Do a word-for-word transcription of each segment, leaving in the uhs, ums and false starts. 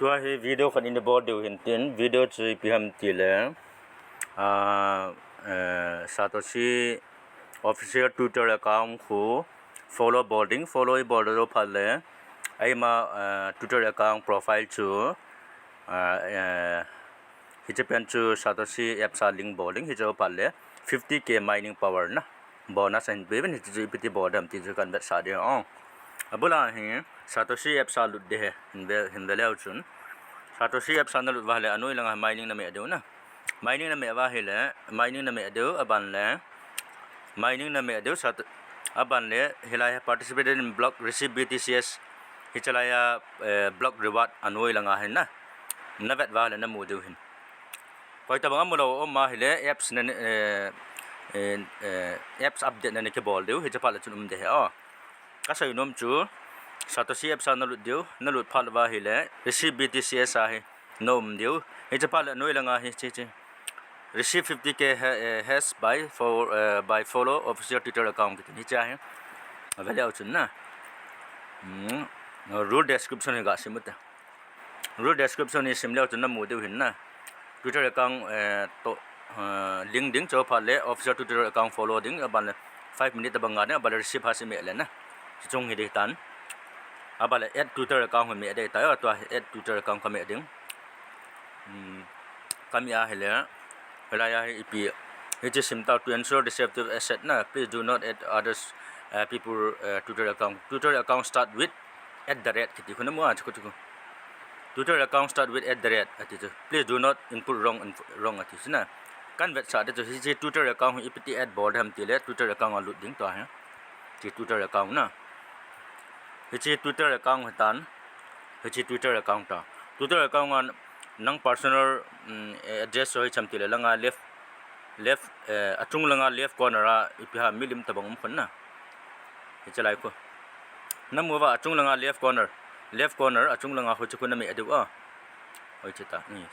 Tua hi video khat in bol diu hin tin, video chu ipi ham ti le, ah, eh, Satoshi official Twitter account khu follow bol ding, follow i bol diu phat le, eima, eh, Twitter account profile chu, ah, eh, hiche pen chu Satoshi apps a link bol ding, hiche phat le fifty K mining power na. Bonus ahin pe uvin, hichu ipi ti bol dem ti chu kan vetsah ding. Oh. Abula hi Satoshi apps a lut ding ahi, hin ve, hin ve leu chun. Satoshi apps a na lut uva le, anoi langa mining na meh diu na. Mining na meh uva hi le, mining na meh diu, aban le. Mining na meh diu, Sat-, aban le, hilai a participated in block, receive B T C S, hichelai a, eh, block reward anoi langa hin na. Na vet uva le, na mu diu hin. Koi tabang amu lou um a hi le, apps na, eh, eh, eh, apps update na na kibol diu, hiche phat le chun um ding ahi, oh. Ka seinom chu, Satoshi apps a na lut diu, na lut phat uva hi le, receive B T C S a hi, na um diu. Hiche phat le anoi langa hi, chi, chi. Receive fifty K ha-, eh, hash by fo-, eh, by follow official Twitter account kiti, hiche ahi. Ave leu chun na. Hmm. Rule description hi ga sim u te. Rule description hi sim leu chun na mu diu hin na. Twitter account, eh, to, eh, link ding, chuphat le official Twitter account follow ding, aban le five minute tabang nga ding, aban le receive hash meh le na. Chuche hi ding tan. Aban le add Twitter account hi meh ding ta, tua add Twitter account ka meh ding. Hmm. Ka meh a hi le. Hilai a hi ipi. Hiche sim tau, to ensure the safety of asset na. Please do not add others, uh, people, uh, Twitter account. Twitter account start with at the rate kiti khu na mu a, chu khu, chu khu. Twitter account start with at the rate ati chu. Please do not input wrong inf-, wrong ati chu na. Kan vetsah ding chu, hiche Twitter account hi ipi ti add bol dem ti le, Twitter account a lut ding tua hi. Hiche Twitter account na. Hiche Twitter account hi tan. Hiche Twitter account ta. Twitter account a nang personal, mm, address ho hi cham ti le, langa left, left, eh, achung langa left corner a ipi ham milim tabang um khun na. Hiche lai khu. Na mu uva achung langa left corner. Left corner achung langa khu chu khu na meh diu a. Oi, hiche ta. Ni.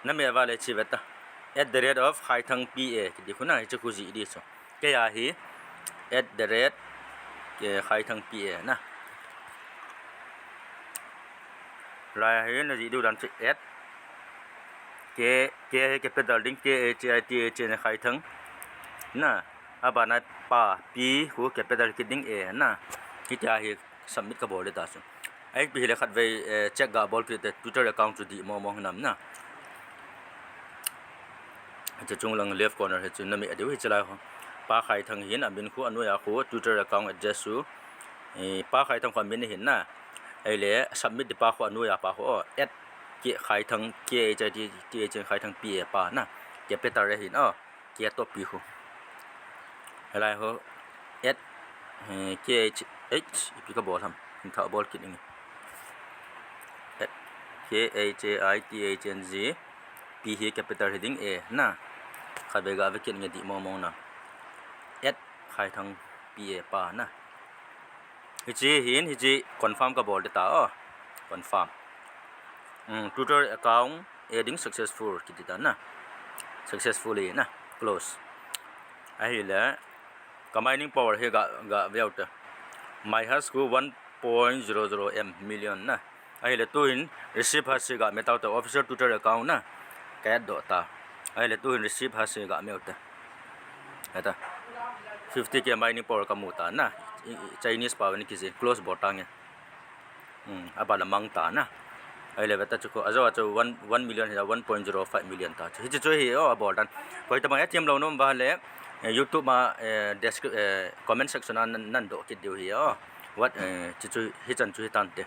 Na meh uva le hiche ve ta. At the rate of Khaithang P A kiti khu na, hiche khu jih ding chu. Kei a hi at the rate, eh, Khaithang P A na. Lai a hi na jih diu dan chu at K, K hi capital ding, K H A I T H A N Khaithang. Na, aban a pa, P khu capital kit ding A na. Hitia hi submit ka bol ding ta chu. Ipi hile khatvei, eh, check ga bol kit te, Twitter account chu dih mong mong hinam na. Hiche chung lang left corner hi chu na meh diu hiche lai ho. Pa Khaithang hin amin khu, anoi a khu Twitter account address chu. Eh, Pa Khaithang khu amin hin na. Ahile submit ding pa khu anoi a pa khu, oh, at K Khaithang, K H I T H A N Khaithang P A pa na. Capital a hin, oh. K toh P khu. Hilai ho. At, eh, K H, H, ipi ka bol ham. Hin tha bol kit inge. At K H A I T H A N G, P hi capital hi ding A na. Khatvei ga ve kit inge dih mong mong na. At Khaithang P A pa na. Hiche hin, hiche confirm ka bol ding ta, oh. Confirm. Hmm, Twitter account adding successful kiti ta na. Successfully na. Close. Ahile, ka mining power hi ga, ga ve u te. My hash khu one point zero zero M million na. Ahile tu hin receive hash ga me tau te, official Twitter account na. Ka add doh ta. Ahile tu hin receive hash ga me u te. Heta. Fifty K mining power ka mu ta na. I, i, Chinese pau in kiji close bol tange. Hmm, aban a mang ta na. Ahile ve ta chu khu, ajou a chu one, one million hi a one point zero five million ta chu. Hiche chu hi, oh, abol dan. Koi tabang a thiam lou nom uva le, eh, YouTube a, eh, descri-, eh, comment section a nan, nan doh kit diu hi, oh. What, eh, hiche chu, hichan chu hi tan te.